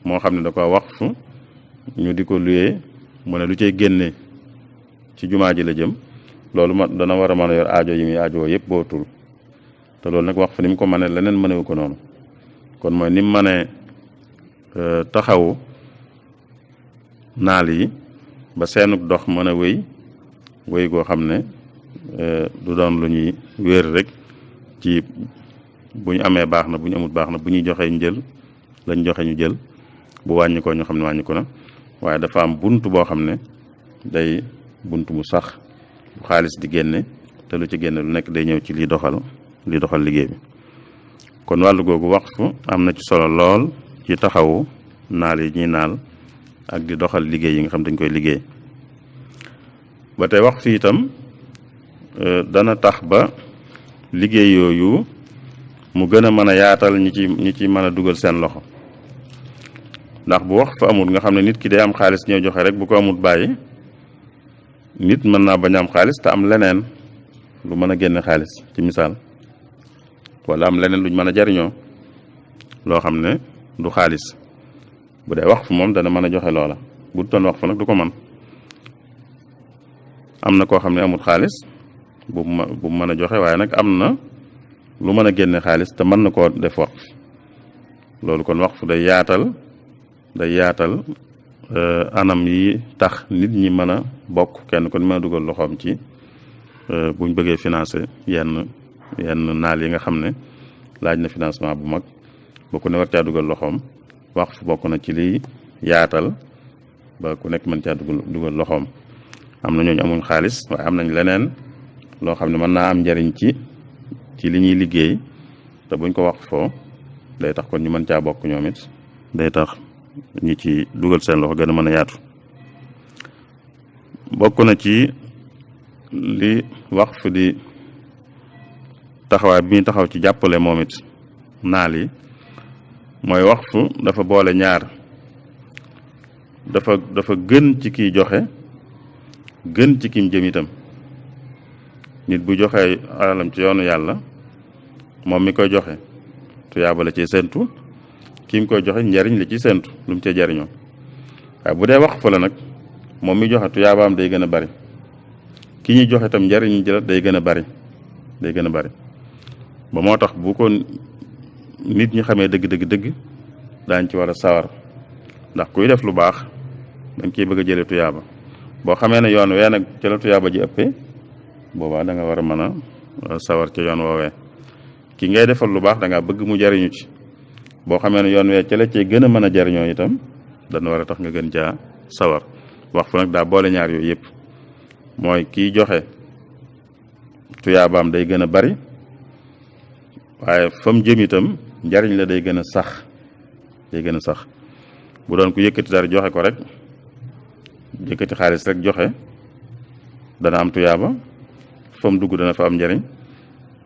moo xam ne da ko waqf ñu di ko luyee mu ne lu cay génne ci jumaa ji la jëm loolu dana war a mën a yor aajo yi muy aajowoo yëpp boo tul te loolu nag waqf ni mu ko mënee leneen mënewu ko noonu kon mooy ni mu mënee taxawu naal yi ba seenug dox mën a wéy goo xam ne du doon lu ñuy wéer rek ci bu ñu amee baax na bu ñu amul baax na bu ñuy joxee ñu jël lañ joxe ñu jël bu wàññi ko ñu xam ne wàññi ko na waaye dafa am bunt boo xam ne day bunt bu sax bu xaalis di génne te lu ci génne lu nekk day ñëw ci li doxal liggéey bi kon wàllu googu waqf am na ci solo lool ci taxawu naal yi ñuy naal ak di doxal liggéey yi nga xam dañ koy liggéey ba tey waqf itam dana tax ba liggéey yooyu mu gën a mën a yaatal ñi ci mën a dugal seen loxo ndax bu waqf amul nga xam ne nit ki day am xaalis ñëw joxe rek bu ko amul bàyyi nit mën naa bañ a am xaalis te am leneen lu mën a génne xaalis ci misaal wala am leneen luñ mën a jariñoo loo xam ne du xaalis bu dee waqf moom dana mën a joxe loola bu doon waqf nag du ko mën am na koo xam ne amul xaalis bu mën a joxe waaye nag am na lu mën a génne xaalis te mën na koo def waqf loolu kon waqf day yaatal anam yi tax nit ñi mën a bokk kenn kon mën a dugal loxoom ci buñ bëggee financer yenn naal yi nga xam ne laaj na financement bu mag ba ku ne war caa dugal loxoom waqf bokk na ci liy yaatal ba ku nekk mën caa dugal loxoom am na ñooñu amuñ xaalis waaye am nañ leneen loo xam ne mën naa am njariñ ci li ñuy liggéey te buñ ko wax foo day tax kon ñu mën caa bokk ñoom it day tax ñi ci dugal seen loxo gën a mën a yaatu. bokk na ci li waqf di taxawaay bi muy taxaw ci jàppale moom it naal yi mooy waqf dafa boole ñaar, dafa gën ci kiy joxe, gën ci kim jëm itam. nit bu joxe alalam ci yoonu yàlla moom mi koy joxe tuyaaba la ci séntu, ki mu koy joxe njariñ la ci séntu lu mu cee jariñoo. waaye bu dee waqf la nag moom mi joxe tuyaabaam day gën a bari, ki ñuy joxe itam njariñ jëlat day gën a bari, day gën a bari. ba moo tax bu ko nit ñi xamee dëgg daañ ci war a sawar, ndax kuy def lu baax dañ ciy bëgg a jële tuyaaba. boo xamee ne yoon wee nag ci la tuyaaba ji ëppee boobaa da nga war a mën a sawar ca yoon woowee. ki ngay defal lu baax da nga bëgg mu jariñu ci, boo xamee ne yoon wee ca la cee gën a mën a jariñoo itam dana war a tax nga gën caa sawar. waqf nag daa boole ñaar yooyu yëpp, mooy kiy joxe tuyaabaam day gën a bari, waaye fa mu jëm itam njariñ la day gën a sax, day gën a sax. bu doon ku yëkkati dara joxe ko rek, yëkkati xaalis rek joxe, dana am tuyaaba, fa mu dugg dana fa am njariñ,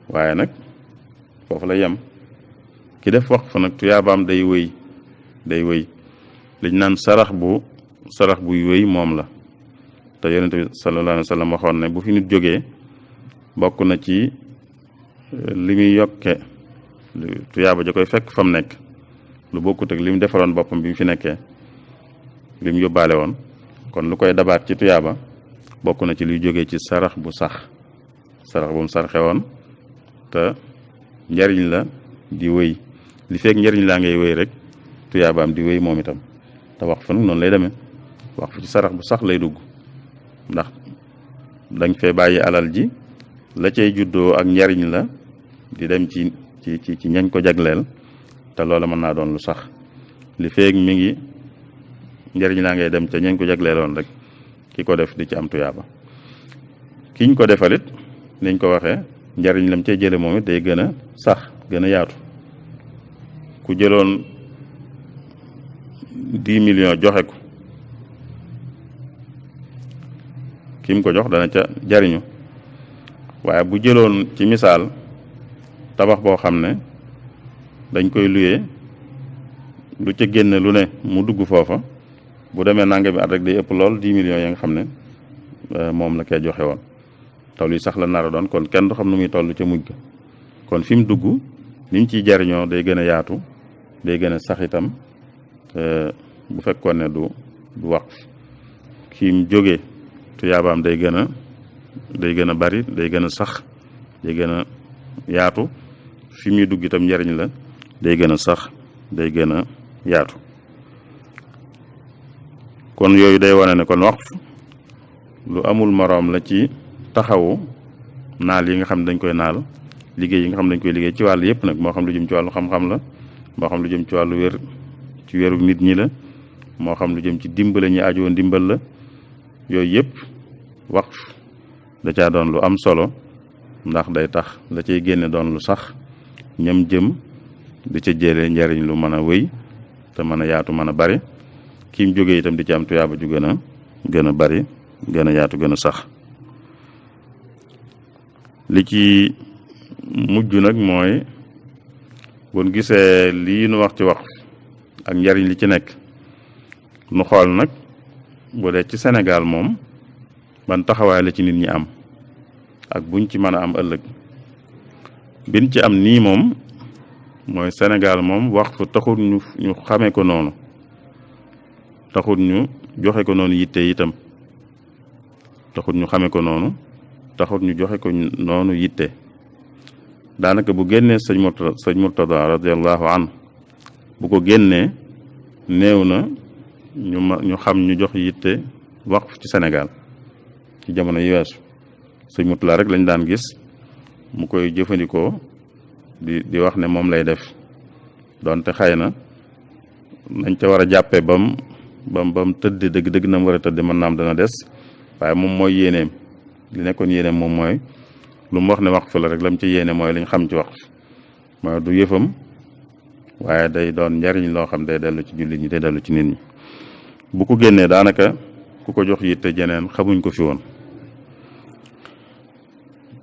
waaye nag foofu la yem. ki def waqf nag tuyaabaam day wëy, day wëy. liñ naan sarax buy wëy moom la. te yonent bi sallallahu alayhi wa sallam waxoon ne bu fi nit jógee bokk na ci li muy yokke tuyaaba ja koy fekk fa mu nekk lu bokkut ak li mu defaloon boppam bi mu fi nekkee, li mu yóbbaale woon. kon lu koy dabaat ci tuyaaba bokk na ci luy jógee ci sarax bu sax, sarax bu mu sarxe woon te njariñ la di wëy. li fekk njariñ laa ngay wëy rek tuyaabaam di wëy moom itam. te waqf nag noonu lay demee, waqf ci sarax bu sax lay dugg, ndax dañ fee bàyyi alal ji la cay juddoo ak njariñ la di dem ci ñañ ko jagleel, te loola mën naa doon lu sax. li feeg mi ngi njariñ laa ngay dem ca ñañ ko jagleeloon rek ki ko def di ci am tuyaaba. kiñ ko defalit niñ ko waxee njariñ lam cay jële moom it day gën a sax, gën a yaatu. ku jëloon 10 millions joxe ko, kim ko jox dana ca jariñu. waaye bu jëloon ci misaal tabax boo xam ne dañ koy luyee, lu ca génn lu ne mu dugg foofa, bu demee nanga bi at rek day ëpp lool 10 millions ya nga xam ne moom la koy joxe woon. taw li sax la nar a doon, kon kenn du xam nu muy toll ca mujj ga. kon fi mu dugg ni mu ciy jariñoo day gën a yaatu, day gën a sax itam. bu fekkoon ne du waqf, ki mu jógee tuyaabaam day gën a bari, day gën a sax, day gën a yaatu. fi muy dugg itam njariñ la day gën a sax, day gën a yaatu. kon yooyu day wane ne kon waqf lu amul moroom la ci taxawu naal yi nga xam ne dañ koy naal, liggéey yi nga xam ne dañ koy liggéey ci wàllu yëpp nag, moo xam lu jëm ci wàllu xam-xam la, moo xam lu jëm ci wàllu wér, ci wéru nit ñi la, moo xam lu jëm ci dimbale ñi ajoo ndimbal la. yooyu yëpp waqf da caa doon lu am solo, ndax day tax la cay génne doon lu sax, ñam jëm di ca jëlee njariñ lu mën a wéy te mën a yaatu, mën a bari. ki mu jógee itam di ci am tuyaaba ju gën a bari, gën a yaatu, gën a sax. li ci mujj nag mooy buñ gisee lii nu wax ci waqf ak njariñ li ci nekk, nu xool nag bu dee ci Sénégal moom ban taxawaay la ci nit ñi am ak buñ ci mën a am ëllëg. biñ ci am nii moom mooy Sénégal moom waqf taxul ñu xamee ko noonu, taxul ñu joxe ko noonu yitte itam, taxul ñu xamee ko noonu, taxul ñu joxe ko noonu yitte. daanaka bu génnee sëñ Murtada radiyallahu anhu bu ko génnee néew na ñu xam ñu jox yitte waqf ci Sénégal ci jamono yi weesu. sëñ Murtada rek lañ daan gis mu koy jëfandikoo di wax ne moom lay def, donte xëy na nañ ca war a jàppee bam tëdd dëgg na mu war a tëdd mën naam dana des, waaye moom mooy yéeneem. li nekkoon yéeneem moom mooy lu mu wax ne waqf la rek lam ci yéene mooy liñ xam ci waqf. mooy du yëfam waaye day doon njariñ loo xam day dellu ci jullit ñi day dellu ci nit ñi bu ko génnee daanaka ku ko jox yitte jeneen xamuñ ko fi woon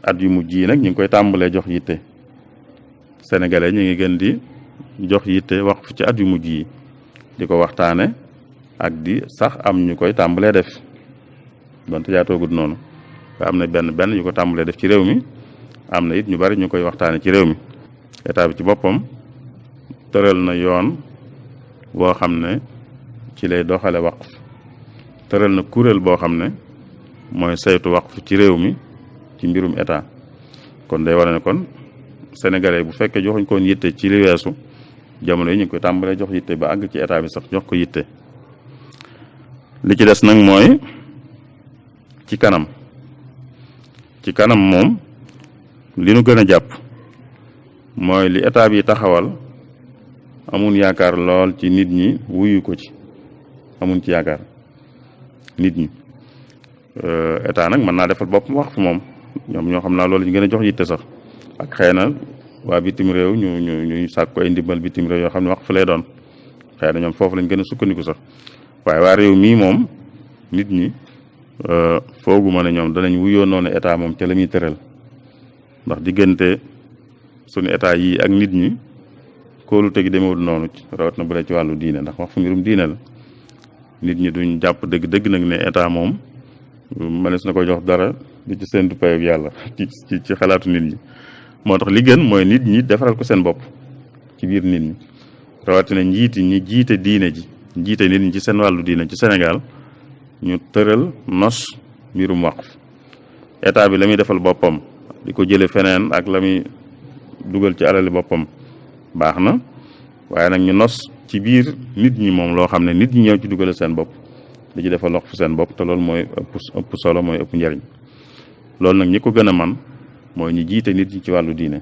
at yu mujj yi nag ñu ngi koy tàmbalee jox yitte sénégalais ñu ngi gën di jox yitte waqf ci at yu mujj yi di ko waxtaane ak di sax am ñu koy tàmbalee def donte yaatoogut noonu am na benn yu ko tàmbalee def ci réew mi am na it ñu bari ñu koy waxtaane ci réew mi état bi ci boppam tëral na yoon boo xam ne ci lay doxale waqf tëral na kuréel boo xam ne mooy saytu waqf ci réew mi ci mbirum état kon day wane ne kon sénégalais bu fekkee joxuñ koon yitte ci li weesu jamono yi ñu ngi koy tàmbalee jox yitte ba àgg ci état bi sax jox ko yitte li ci des nag mooy ci kanam moom li nu gën a jàpp mooy li état bi taxawal amun yaakaar lool ci nit ñi wuyu ko ci amun ci yaakaar nit ñi état nag mën naa defal bopp waqf moom ñoom ñoo xam naa loolu ñu gën a jox yitte sax ak xëy na waa bitim réew ñu sàkk ko ay ndimbal bitim réew yoo xam ne waqf lay doon xëy na ñoom foofu lañ gën a sukkandiku sax waaye waa réew mii moom nit ñi foogu ma ne ñoom danañ wuyoo noonu état moom ca la muy tëral ndax diggante suñu état yi ak nit ñi kóolu tegi demewul noonu rawat na bu dee ci wàllu diine ndax wax fu mbirum diine la nit ñi duñ jàpp dëgg nag ne état moom mënees na ko jox dara di ci seentu payab yàlla ci xalaatu nit ñi moo tax li gën mooy nit ñi defaral ko seen bopp ci biir nit ñi rawatina njiiti ñi jiite diine ji jiite nit ñi ci seen wàllu diine ci Sénégal ñu tëral nos mbirum waqf état bi la muy defal boppam di ko jële feneen ak la muy dugal ci alali boppam baax na waaye nag ñu nos ci biir nit ñi moom loo xam ne nit ñi ñëw ci dugale seen bopp di ci defal waqf seen bopp te loolu mooy ëpp solo mooy ëpp njariñ loolu nag ñi ko gën a man mooy ñu jiite nit ñi ci wàllu diine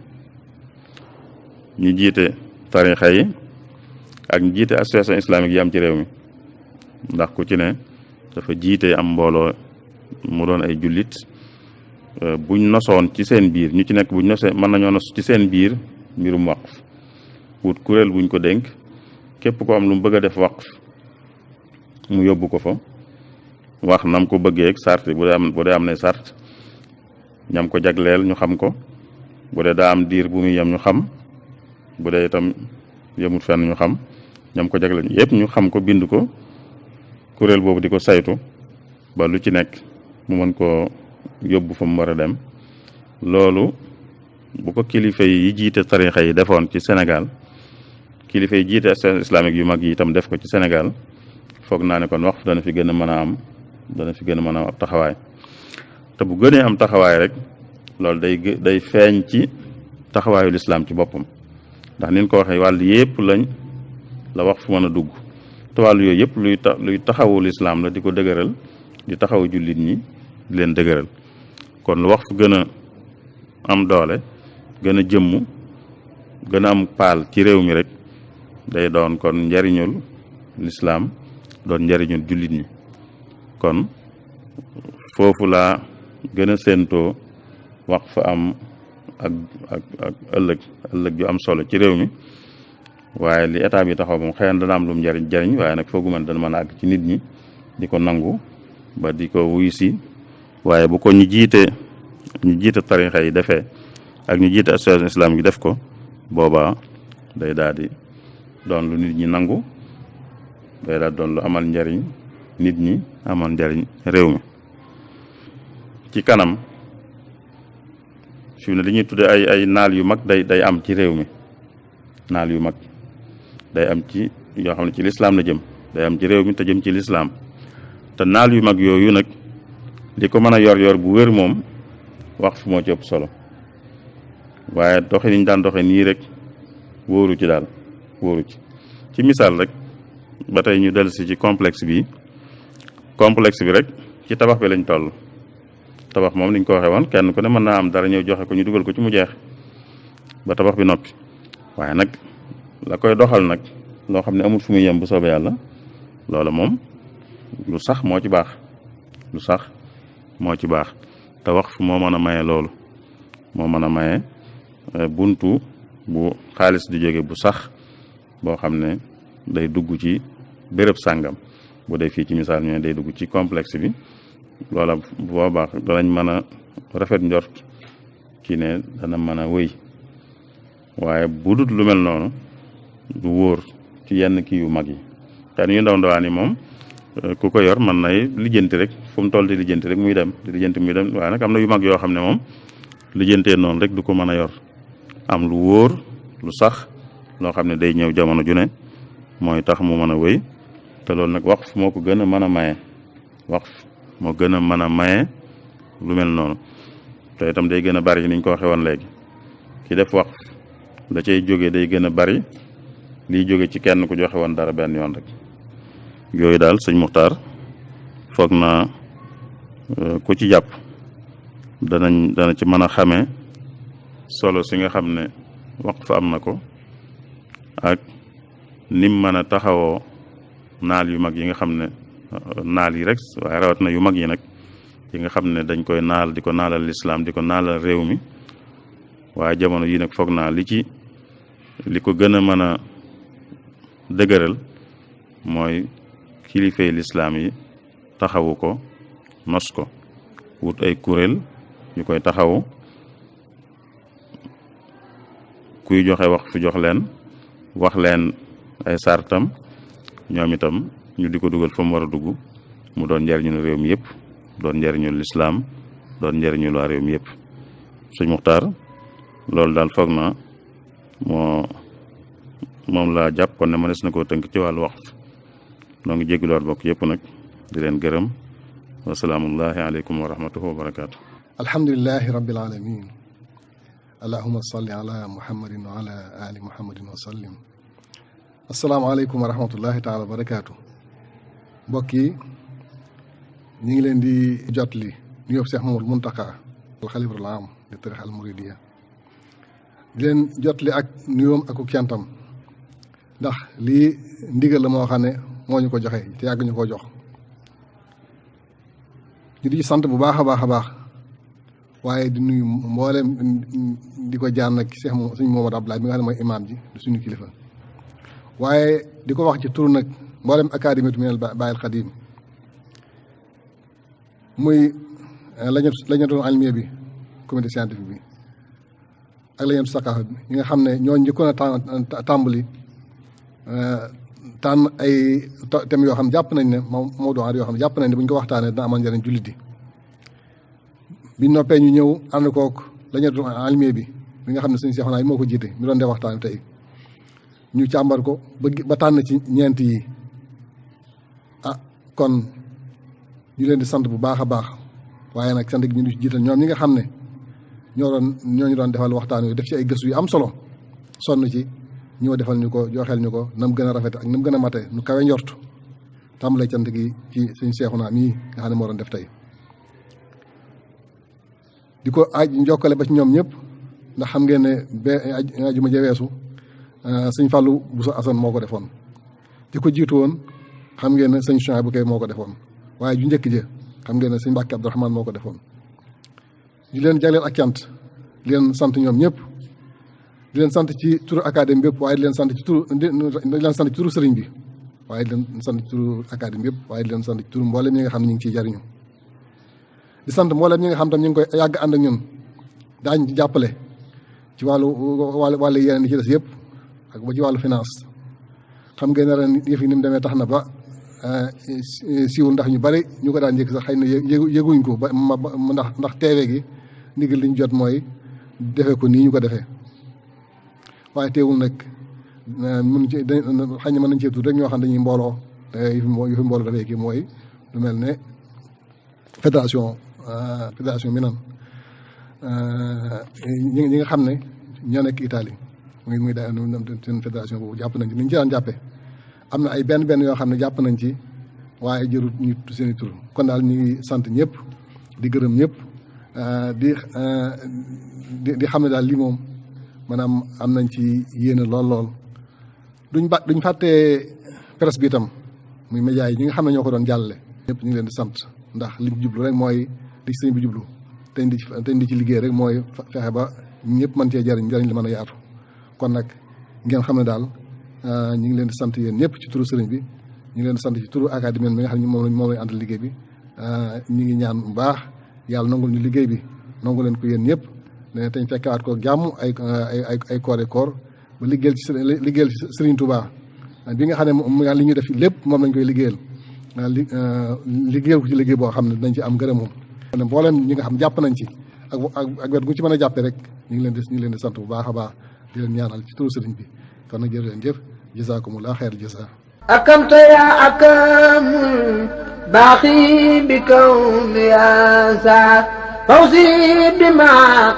ñu jiite tarixa yi ak ñu jiite association islamique yi am ci réew mi ndax ku ci ne dafa jiite am mbooloo mu doon ay jullit buñ nosoon ci seen biir ñu ci nekk buñ nosee mën nañoo nos ci seen biir mbirum waqf wut kuréel buñ ko dénk képp ko am lu mu bëgg a def waqf mu yóbbu ko fa wax nam ko bëggee ak sart bu dee am na sart ñam ko jagleel ñu xam ko bu dee daa am diir bu muy yem ñu xam bu dee itam yemut fenn ñu xam ñam ko jagleel yëpp ñu xam ko bind ko kuréel boobu di ko saytu ba lu ci nekk mu mën koo yóbbu fa mu war a dem loolu bu ko kilifa yi jiite tarixa yi defoon ci Sénégal kilifa yi jiite association islamique yu mag yi itam def ko ci Sénégal foog naa ne kon waqf dana fi gën a mën a am ab taxawaay te bu gënee am taxawaay rek loolu day feeñ ci taxawaayu lislaam ci boppam ndax nin ko waxee wàll yëpp la waqf mën a dugg te wàllu yooyu yëpp luy taxawu lislaam la di ko dëgëral di taxawu jullit ñi di leen dëgëral kon lu waqf gën a am doole gën a jëmm gën a am paal ci réew mi rek day doon kon njariñul lislaam doon njariñul jullit ñi kon foofu laa gën a séentoo waqf am ak ëllëg ju am solo ci réew mi waaye li état bi taxaw moom xëy na dana am lu mu jariñ waaye nag foogu man dana mën a àgg ci nit ñi di ko nangu ba di ko wuy si waaye bu ko ñu jiite tarixa yi defee ak ñu jiite association islamique yi def ko boobaa day daal di doon lu nit ñi nangu day daal doon lu amal njariñ nit ñi amal njariñ réew mi ci kanam fi mu ne li ñuy tudde ay naal yu mag day am ci réew mi naal yu mag day am ci yoo xam ne ci lislaam la jëm day am ci réew mi te jëm ci lislaam te naal yu mag yooyu nag li ko mën a yor bu wér moom waqf moo ci ëpp solo waaye doxe niñ daan doxe nii rek wóoru ci daal wóoru ci misaal rek ba tey ñu dellusi ci complexe bi rek ci tabax bi lañ toll tabax moom niñ ko waxee woon kenn ku ne mën naa am dara ñëw joxe ko ñu dugal ko ci mu jeex ba tabax bi noppi waaye nag la koy doxal nag loo xam ne amul fu muy yem bu soobee yàlla loola moom lu sax moo ci baax te waqf moo mën a maye loolu moo mën a maye buntu bu xaalis di jóge bu sax boo xam ne day dugg ci béréb sàngam bu dee fii ci misaal ñu ne day dugg ci complexe bi loola boobaa danañ mën a rafet njort ci ne dana mën a wéy waaye bu dut lu mel noonu du wóor ci yenn kii yu mag yi te yu ndaw ndawaan yi moom ku ko yor mën nay lijjanti rek fu mu toll di lijjanti rek muy dem di lijjanti muy dem waaye nag am na yu mag yoo xam ne moom lijjantee noonu rek du ko mën a yor am lu wóor lu sax loo xam ne day ñëw jamono ju ne mooy tax mu mën a wéy te loolu nag waqf moo ko gën a mën a maye waqf moo gën a mën a maye lu mel noonu te itam day gën a bari niñ ko waxee woon léegi ki def waqf da cay jóge day gën a bari liy jóge ci kenn ku joxe woon dara benn yoon rek yooyu daal sëñ Muxtaar foog naa ku ci jàpp dana ci mën a xamee solo si nga xam ne waqf am na ko ak nim mën a taxawoo naal yu mag yi nga xam ne naal yi rek waaye rawat na yu mag yi nag yi nga xam ne dañ koy naal di ko naalal lislaam di ko naalal réew mi waaye jamono yi nag foog naa li ko gën a mën a dëgëral mooy kilifay lislaam yi taxawu ko nos ko wut ay kuréel yu koy taxawu kuy joxe wax fu jox leen wax leen ay sartam ñoom itam ñu di ko dugal fa mu war a dugg mu doon njariñul réew mi yëpp doon njariñul lislaam doon njariñul waa réew mi yëpp sëñ Muxtaar loolu daal foog na moom laa jàpp kon ne mënees na koo tënk ci wàllu waxtu noo ngi jéggiloot bokk yëpp nag di leen gërëm wasalaamullahi aleykum wa rahmatuhu wa barakaatu. alhamdulilahi rabbil alamin allahuma salli ala muhammadin wa ala ali muhammadin wa sallim. asalaamaaleykum wa rahmatullahi taala wa barakaatu. mbokk yi ñu ngi leen di jotli nuyoo Cheikh Mamadou Mountakha al xalifatul aam di tarixa al muridiya di leen jotli ak nuyoom ak cantam ndax lii ndigal la moo xam ne moo ñu ko joxe te yàgg ñu koo jox ñu di sant bu baax a baax a baax waaye di nuyu mboolem di ko jaan nag Cheikh moom suñu Mamadou Abdoulaye bi nga xam ne mooy imaam ji di suñu kilifa waaye di ko wax ci turu nag mboolem académie minal Baayil Xadim muy lañu almiya bi comité scientifique bi ak lañu saqaafa bi ñi nga xam ne ñoo njëkkoon a tàmbali tànn ay thèmes yoo xam ne jàpp nañ ne mawduwaat yoo xam ne jàpp nañ ne bu ñu ko waxtaanee dina amal njëriñ jullit yi biñ noppee ñu ñëw ànd kook lañu almiya bi nga xam ne suñu seexoon yi moo ko jiite mi doon def waxtaan tey ñu càmbar ko ba tànn ci ñeent yi kon ñu leen di sant bu baax a baax waaye nag sant gi ñu di jiital ñoom ñi nga xam ne ñooñu doon defal waxtaan wi def ci ay gëstu yu am solo sonn ci ñoo defal ñu ko joxeel ñu ko nam gën a rafet ak nam gën a mate nu kawe njort tàmbalee cant gi ci suñ Seexuna mii nga xam ne moo doon def tey di ko njokkale ba ci ñoom ñëpp ndax xam ngeen ne ajuma ja weesu sëñ Fallou Bousso Assane moo ko defoon di ko jiitu woon xam ngeen ne sëñ Chouaïbou Kay moo ko defoon waaye ju njëkk ja xam ngeen ne sëñ Mbàkke Abdourahmane moo ko defoon di leen jagleel ak cant di leen sant ñoom ñëpp di leen sant ci turu académie bépp waaye di leen sant ci turu sëriñ bi waaye di leen sant ci turu académie bépp waaye di leen sant ci turu mboolem ñi nga xam ne ñu ngi ciy jariñu di sant mboolem ñi nga xam tam ñu ngi koy yàgg ànd ak ñun daañ ci jàppale ci wàllu yeneen yi ci des yëpp ak ba ci wàllu finance xam ngeen ne ren yëf yi ni mu demee tax na ba siiwul ndax ñu bari ñu ko daan njëkk sax xëy na yëguñ ko ba ndax teewe gi ndigal li ñu jot mooy defee ko nii ñu ko defee waaye teewul nag mun ci xëy na mën nañ cee tuut rek ñoo xam dañuy mbooloo yu fi mbooloo dafay kii mooy lu mel ne fédération Minan ñi nga xam ne ñoo nekk Italie muy daal seen fédération boobu jàpp nañ ci ni ñu ci daan jàppee am na ay benn yoo xam ne jàpp nañ ci waaye jërut ñu seen i tur kon daal ñu ngi sant ñëpp di gërëm ñëpp di xam ne daal lii moom maanaam am nañ ci yéene lool duñ fàttee presse bi itam muy média yi ñi nga xam ne ñoo ko doon jàllale. ñëpp ñu ngi leen di sant ndax li ñu jublu rek mooy li sëñ bi jublu te di ci liggéey rek mooy fexe ba ñëpp mën cee jariñ li mën a yaatu kon nag ngeen xam ne daal ñu ngi leen di sant yéen ñëpp ci turu sëriñ bi ñu ngi leen di sant ci turu académie bi nga xam ne moom lañu àndal liggéey bi ñu ngi ñaan bu baax yàlla nangul ñu liggéey bi nangu leen ko yéen ñëpp ne teñ fekkaat ko jàmm ay koor ba liggéeyal ci Sëriñ Tuubaa bi nga xam ne li ñuy def lépp moom lañ koy liggéeyal liggéeyal ko ci liggéey boo xam ne dañ ci am ngërëm moom ne mbooleem ñi nga xam jàpp nañ ci ak wet gu ci mën a jàppee rek ñu ngi leen di sant bu baax a baax di leen ñaanal ci turu sëriñ bi kon nag jërë leen jëf jazaakumullah xayral jazaa akamta ya akamul baaxi bi kawn ya saa fawsi bi ma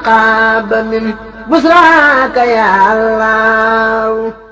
qaaba min busraaka ya Allah